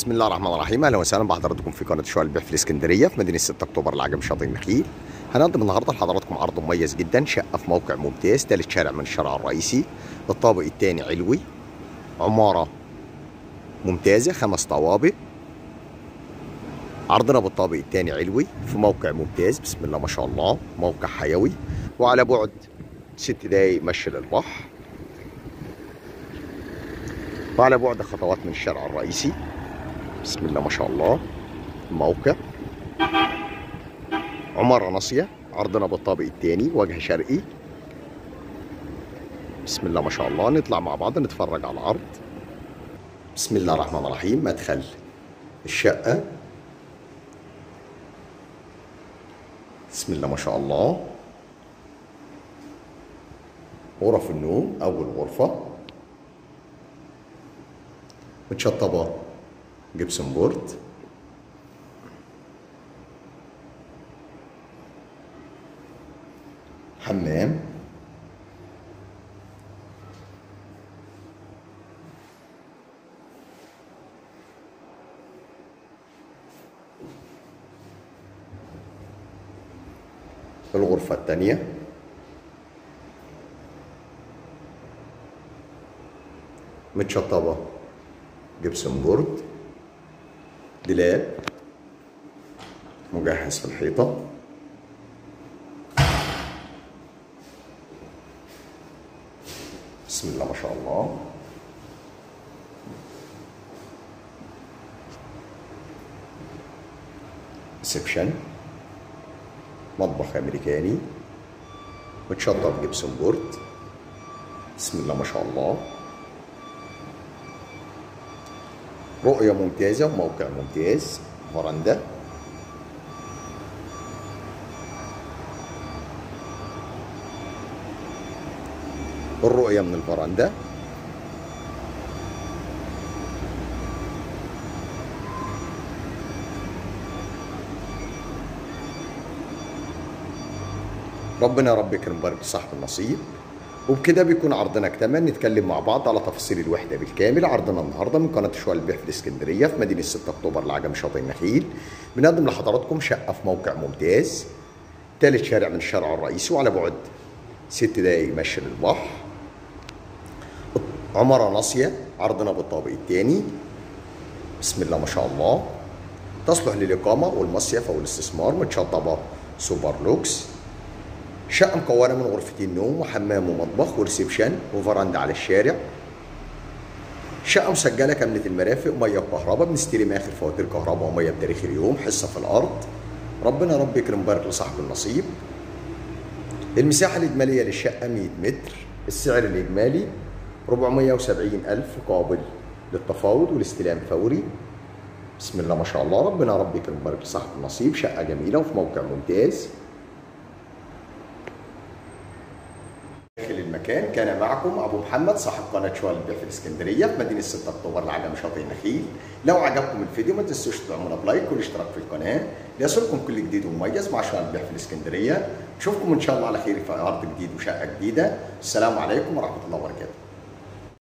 بسم الله الرحمن الرحيم. اهلا وسهلا بحضراتكم في قناة شقق البيع في الاسكندرية في مدينة 6 اكتوبر العجم شاطئ النخيل. هنقدم النهارده لحضراتكم عرض مميز جدا، شقه في موقع ممتاز، ثالث شارع من الشارع الرئيسي، الطابق الثاني علوي، عمارة ممتازة 5 طوابق. عرضنا بالطابق الثاني علوي في موقع ممتاز، بسم الله ما شاء الله، موقع حيوي وعلى بعد 6 دقايق مشي للبحر، وعلى بعد خطوات من الشارع الرئيسي. بسم الله ما شاء الله. الموقع عمارة ناصية، عرضنا بالطابق الثاني، وجه شرقي. بسم الله ما شاء الله. نطلع مع بعض نتفرج على العرض. بسم الله الرحمن الرحيم. مدخل الشقة، بسم الله ما شاء الله. غرف النوم، أول غرفة متشطبة جبسون بورد، حمام، الغرفة الثانية، متشطبة جبسون بورد، دولاب مجهز في الحيطة، بسم الله ما شاء الله. ريسبشن، مطبخ امريكاني متشطب جبسون بورد، بسم الله ما شاء الله. رؤية ممتازة وموقع ممتاز، فرندا، الرؤية من الفرندا، ربنا رب يكرم ويبارك لصاحب النصيب. وبكده بيكون عرضنا اكتمل. نتكلم مع بعض على تفاصيل الوحدة بالكامل. عرضنا النهارده من قناة شقق البيع في الاسكندرية في مدينة 6 اكتوبر العجم شاطئ النخيل. بنقدم لحضراتكم شقه في موقع ممتاز، ثالث شارع من الشارع الرئيسي وعلى بعد 6 دقايق مشي للبحر، عمارة ناصية، عرضنا بالطابق الثاني، بسم الله ما شاء الله. تصلح للاقامة والمصيف او الاستثمار، متشطبه سوبر لوكس. شقة مكونة من غرفتين نوم وحمام ومطبخ وريسبشن وفرندا على الشارع. شقة مسجلة كاملة المرافق، مية وكهرباء، بنستلم آخر فواتير كهرباء ومية بتاريخ اليوم، حصة في الأرض. ربنا رب يكرم ويبارك لصاحب النصيب. المساحة الإجمالية للشقة 100 متر، السعر الإجمالي 470,000 قابل للتفاوض والاستلام فوري. بسم الله ما شاء الله. ربنا رب يكرم ويبارك لصاحب النصيب. شقة جميلة وفي موقع ممتاز. المكان كان معكم ابو محمد صاحب قناة شقق البيع في الاسكندرية في مدينة 6 اكتوبر العجم شاطئ النخيل. لو عجبكم الفيديو ما تنسوش تدعمونا بلايك والاشتراك في القناة ليصلكم كل جديد ومميز مع شقق البيع في الاسكندرية. نشوفكم ان شاء الله على خير في عرض جديد وشقه جديدة. السلام عليكم ورحمة الله وبركاته.